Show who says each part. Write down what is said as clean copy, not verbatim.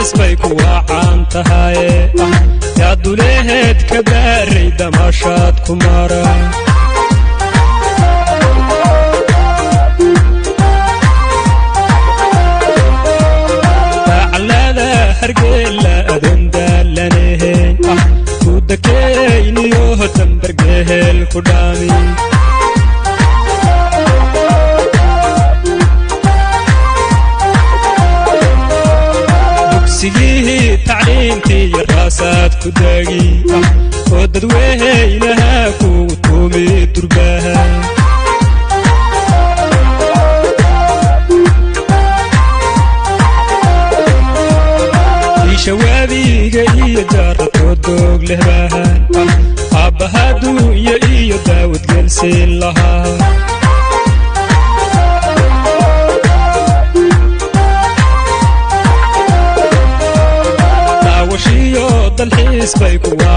Speaker 1: Dalxiis bay ku waacaan tahaye, yaa duleheed ka baaray damaashaad ku mara. Dacallada Hargeela adoon daalanahe, kudakeyniyo dambargehel ku dhaami. Dugsigihii tacliintii iyo raasaad ku daagi, oo dadweynaha kugu tuumi durbaha. Ishawaabiga iyo jaaratoo doog lehbahan, aabbahaduunya iyo daawad gelsiin lahaa. Daawashiyo dalxiis bay kuwa.